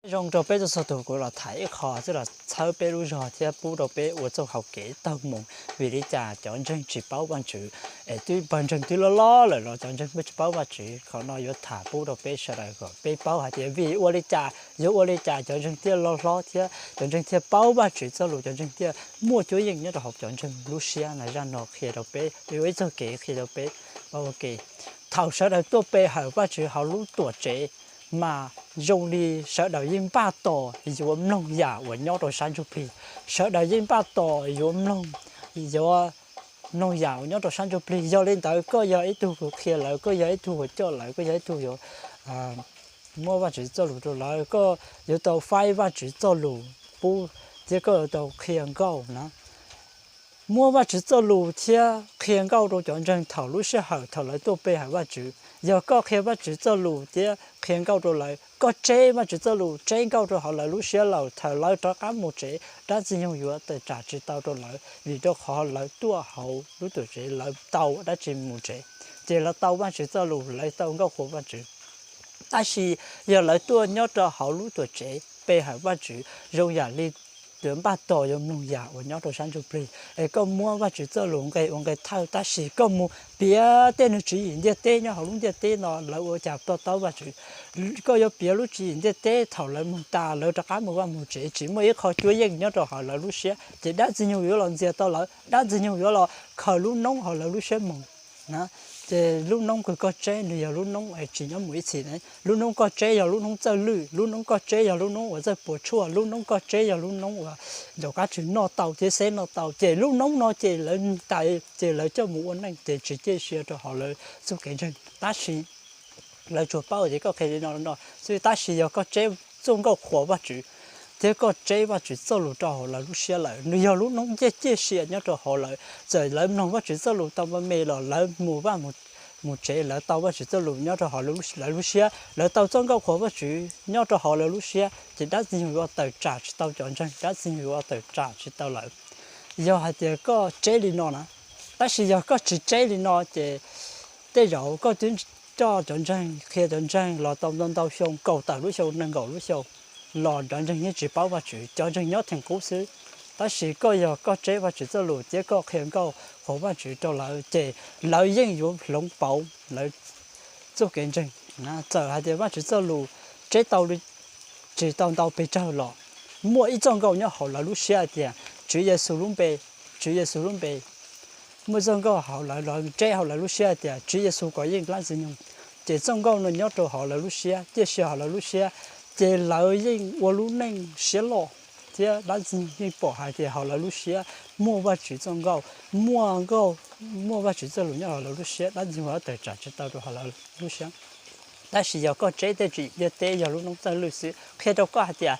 Zoo rau peb txhua txhua tus, kuv los tham ib qho xwb los txhawb peb lub zog thiab pub rau peb ua txoj hau kev taug mus. Vim li cas cov ntseeg tsis paub Vajtswv? Es twb pawg ntseeg twb loj loj lawm los cov ntseeg peb tsis paub Vajtswv. Qhov no yuav tham pub rau peb sawv daws kom peb paub hais tias vim ua li cas, yuav ua li cas cov ntseeg thiaj loj hlob thiab cov ntseeg thiaj paub Vajtswv txoj lus, cov ntseeg thiaj muaj cuab yeej nyob rau hauv cov ntseeg lub siab na. Zaj no qhia rau peb, yuav ib txoj kev qhia rau peb. Ok, thaum sawv daws tuaj pe hawm Vajtswv hauv lub tuam tsev, mas zoo li sawv daws yeej npaj tos yuav mloog yam uas nyob rau sab ntsuj plig. Sawv daws yeej npaj tos yuav mloog, yuav mloog yam uas nyob rau sab ntsuj plig. Yog li ntawd koj yog ib tug uas qhia lawv, koj yog ib tug uas coj lawv, koj yog ib tug yuav muab Vajtswv txoj lus rau lawv, koj yuav tau faib Vajtswv txoj lus pub, thiab koj yuav tau qhia nkauj na. Muab Vajtswv txoj lus thiab qhia nkauj rau cov ntseeg thaum lub sij hawm thaum lawv tuaj pe hawm Vajtswv. Yog koj qhia Vajtswv txoj lus thiab qhia nkauj rau lawv, koj tseb Vajtswv txoj lus, tseb nkauj rau hauv lawv lub siab lawm, thaum lawv rov qab mus tsev, dab ntxwg nyoog yuav tawm tsam tsis tau rau lawv, vim rau qhov lawv tuaj hauv lub tuam tsev lawv tau dab tsi mus tsev, ces lawv tau Vajtswv txoj lus, lawv tau nkauj qhuas Vajtswv. Tab sis yog lawv tuaj nyob rau hauv lub tuam tsev pe hawm Vajtswv zoo yam li yuav npaj tos yuav mloog yam uas nyob rau sab ntsuj plig, es koj muab Vajtswv txoj lus nqe ua nqe thawj, tab sis koj mus piav tej neeg tswv yim ntiaj teb nyob hauv lub ntiaj teb no, lawv ua cas to taub Vajtswv? Koj yuav piav lub tswv yim ntiaj teb, thaum lawv mloog tas lawv rov qab mus vaj mus tsev, tsis muaj ib qho cuab yeej nyob rau hauv lawv lub siab, ces dab ntxwg nyoog yuav los ntxias tau lawv, dab ntxwg nyoog yuav los khaws lub noob hauv lawv lub siab mus na. Ces lub noob kws koj tseb nws yog lub noob tsis nyob mus ib txhis ne. Lub noob koj tseb yog lub noob txawj lwj, lub noob koj tseb yog lub noob uas txawj puas tshuaj, lub noob koj tseb yog lub noob uas ncaum qab tswg noj tau thiab xeb noj tau, ces lub noob no ces lawv tais, ces lawv coj mus ua neej, ces tsis ciaj sia rau hauv lawv txoj kev ntseeg. Tab sis lawv tsuas paub tias koj qhia li no no xwb, tab sis yog koj tseb txoj nkauj qhuas Vajtswv thiab koj tseb Vajtswv txoj lus rau hauv lawv lub siab lawm, nws yog lub noob ciaj ciaj sia nyob rau hauv lawv. Txawm lawv mloog Vajtswv txoj lus tau npaum me los lawv mus vaj mus tsev lawv tau Vajtswv txoj lus nyob rau hauv lawv lub siab, lawv tau txoj nkauj qhuas Vajtswv nyob rau hauv lawv lub siab, ces dab ntxwg nyoog yuav tawm tsam tsis tau cov ntseeg, dab ntxwg nyoog yuav tawm tsam tsis tau lawv. Yog hais tias koj tseb li no na, tab sis yog koj tsis tseb li no ces tej zaum koj twb coj cov ntseeg, qhia cov ntseeg los tau ntau ntau xyoo, kaum tawm lub xyoo, nees nkaum lub xyoo los cov ntseeg yeej tsis paub Vajtswv, cov ntseeg nyob theem qub xwb. Tab sis koj yog koj tseb Vajtswv txoj lus thiab koj qhia nkauj qhuas Vajtswv rau lawv, ces lawv yeej yuav hloov pauv lawv txoj kev ntseeg. Txawm hais tias Vajtswv txoj lus tseb tau tsis tau ntau pes tsawg los muaj ib txoj nkauj nyob hauv lawv lub siab hais tias Tswv Yexus lub npe, Tswv Yexus lub npe. Muaj txoj nkauj hauv lawv, lawv tseb hauv lawv lub siab hais tias Tswv Yexus kom yeej dab ntxwg nyoog, ces txoj nkauj no nyob rau hauv lawv lub siab, ciaj sia hauv lawv lub siab, ces lawv yeej ua lub neej siab loj, thiab dab ntxwg nyoog yeej pom hais tias hauv lawv lub siab muaj Vajtswv txoj nkauj, muaj nkauj, muaj Vajtswv txoj lus nyob hauv lawv lub siab, dab ntxwg nyoog yuav tawm tsam tsis tau rau hauv lawv lub siab. Tab sis yog koj tseb tej tswv yim ntiaj teb yog lub noob txawj lwj xwb, qhia rau koj hais tias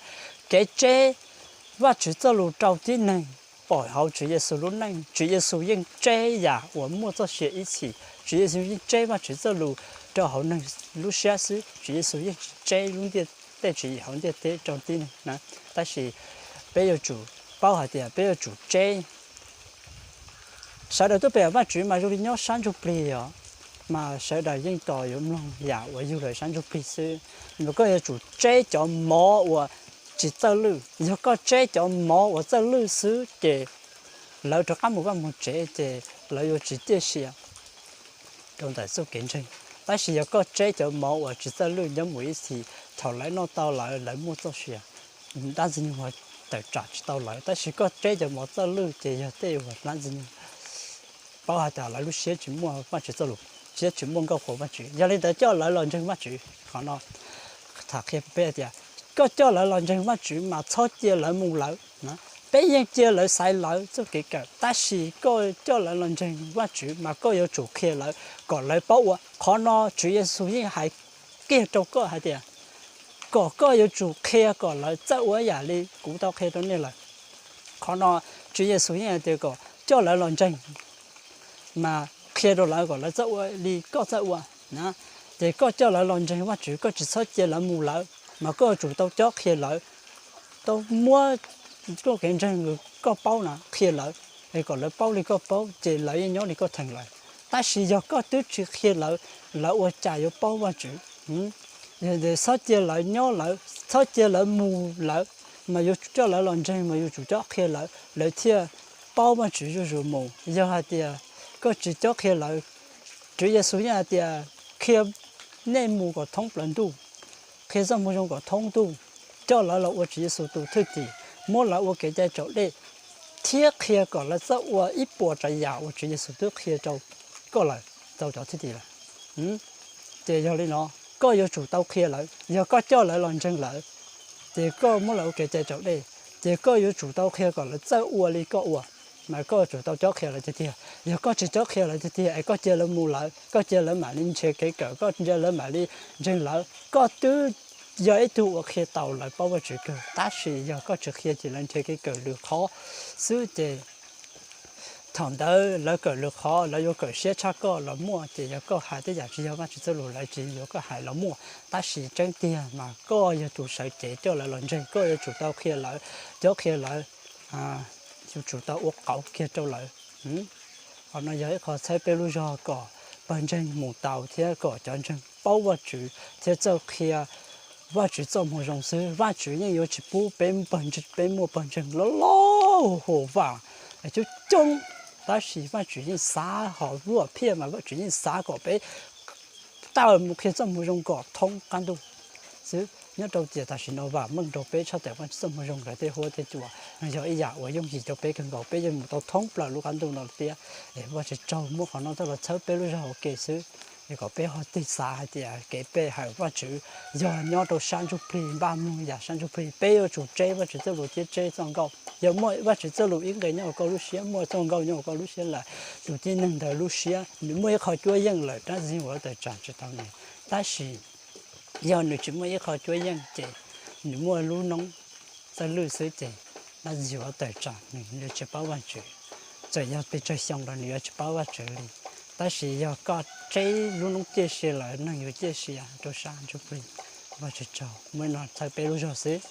kev tseb Vajtswv txoj lus rau tib neeg pom hauv Tswv Yexus lub neej, Tswv Yexus yeej tseb yam uas muaj txoj sia ib txhis, Tswv Yexus yeej tseb Vajtswv txoj lus rau hauv neeg lub siab xwb, Tswv Yexus yeej tsis tseb lub ntiaj, tej tswv yim hauv ntiaj teb rau tib neeg na. Tab sis peb yuav tsum paub hais tias peb yuav tsum tseb. Sawv daws tuaj pe hawm Vajtswv mas zoo li nyob sab ntsuj plig os, mas sawv daws yeej tos yuav mloog yam uas yug lawm sab ntsuj plig xwb. Mas koj yuav tsum tseb cov mov uas tsis txawj lwj. Yog koj tseb cov mov uas txawj lwj xwb ces lawv rov qab mus vaj mus tsev ces lawv yuav tsis ciaj sia rau ntawm txoj kev ntseeg. Tab sis yog koj tseb cov mov uas tsis txawj lwj nyob mus ib txhis, thaum lawv noj tau lawm lawv muaj txoj sia, dab ntxwg nyoog tawm tsam tsis tau lawv. Tab sis koj tseb cov mov txawj lwj ces yog tej uas dab ntxwg nyoog paub hais tias lawv lub siab tsis muaj Vajtswv txoj lus, siab tsis muaj nkauj qhuas Vajtswv, yog li ntawd coj lawv los ntseeg Vajtswv. Qhov no tham qhia peb hais tias koj coj lawv los ntseeg Vajtswv mas txhob cia lawv mus lawv. Peb yeej cia lawv xaiv lawv txoj kev kawm, tab sis koj coj lawv los ntseeg Vajtswv mas koj yuav tsum qhia lawv kom lawv paub ua. Qhov no Tswv Yexus yeej hais kiag rau koj hais tias kom koj yuav tsum qhia kom lawv txawj ua yam li kuv tau qhia rau nej lawm. Qhov no Tswv Yexus yeej hais tias kom coj lawv los ntseeg mas qhia rau lawv kom lawv txawj ua li koj txawj ua na. Ces koj coj lawv los ntseeg Vajtswv, koj tsis txhob cia lawv mus lawv, mas koj yuav tsum tau cob qhia lawv, tau muab koj kev ntseeg koj paub na qhia lawv, es kom lawv paub li koj paub ces lawv yeej nyob li koj theem lawm. Tab sis yog koj twb tsis qhia lawv, lawv ua cas yuav paub Vajtswv? Txhob cia lawv nyob lawv txhob cia lawv mus lawm, mas yuav tsum coj lawv los ntseeg, mas yuav tsum cob qhia lawv, lawv thiaj paub Vajtswv zuj zus mus. Yog hais tias koj tsis cob qhia lawv, Tswv Yexus yeej hais tias qhia nej mus kom thoob plaws ntuj, qhia txoj moo zoo kom thoob ntuj, coj lawv los ua Tswv Yexus tus thwj tim, muab lawv ua kev cai raus dej, thiab qhia kom lawv txawj ua ib puas tsav yam uas Tswv Yexus twb qhia rau koj lawm, rau cov thwj tim lawm. Ces yog li no, koj yuav tsum tau qhia lawv. Yog koj coj lawv los ntseeg lawv, ces koj muab lawv ua kev cai raus dej, ces koj yuav tsum tau qhia kom lawv txawj ua li koj ua, mas koj yuav tsum tau cob qhia lawv tiag tiag. Yog koj tsis cob qhia lawv tiag tiag es koj cia lawv mus lawm, koj cia lawv mam li nrhiav kev kawm, koj cia lawv mam li ntseeg lawv, koj twb yog ib tug uas qhia tau lawv paub Vajtswv kawg, tab sis yog koj tsis qhia ces lawv nrhiav kev kawm lwm qhov xwb ces thaum ntawd lawv kawm lwm qhov, lawv yuav kawm siab tshaj koj los muaj. Ces yog koj hais tej yam tsis yog Vajtswv txoj lus, lawv tsis yuav koj hais los muaj. Tab sis tseeb tiag mas koj yog tus sawv cev coj lawv los ntseeg, koj yuav tsum tau qhia lawv, cob qhia lawv, yuav tsum tau ua qauv kiag rau lawv. Qhov no yog ib qho txhawb peb lub zog kom pawg ntseeg mus tau thiab kom cov ntseeg paub Vajtswv thiab txawj qhia Vajtswv txoj moo zoo xwb. Vajtswv yeej yuav tsis pub peb pawg ntseeg, peb muaj pawg ntseeg loj loj hauv vam coob coob, tab sis Vajtswv yeej xav, ho luam phiaj mas Vajtswv yeej xav kom peb tawm mus qhia txoj moo zoo kom thoob qab ntuj xwb. Nyob rau tiam tam sim no vam meej rau peb tshaj tawm Vajtswv txoj moo zoo ntawm tej huab tej cua no yog ib yam uas yooj yim rau peb kawg nkaus, peb yeej mus tau thoob plaws lub qab ntuj no tiag. Es Vajtswv tsaug muab qhov no coj los txhawb peb lub zog ua ke xwb, es kom peb ho tig xav hais tias kev pe hawm Vajtswv yog nyob rau sab ntsuj plig, npaj mloog yam sab ntsuj plig. Peb yuav tsum tseb Vajtswv txoj lus thiab tseb txoj nkauj. Yog muaj Vajtswv txoj lus ib nqe nyob hauv koj lub siab, muaj txoj nkauj nyob hauv koj lub siab lawm, tus tib neeg ntawd lub siab nws muaj ib qho cuab yeej lawm, dab ntxwg uas lawv tawm tsam tsis tau nws. Tab sis yog nws tsis muaj ib qho cuab yeej ces nws muaj lub noob txawj lwj xwb ces dab ntxwg uas tawm tsam nws yuav tsis paub Vajtswv. Txawm yog pes tsawg xyoo los nws yuav tsis paub Vajtswv li. Tab sis yog koj tseb lub noob ciaj sia lawm, neeg yuav ciaj sia rau sab ntsuj plig. Vajtswv tsaug, muaj no txhawb peb lub zog xwb.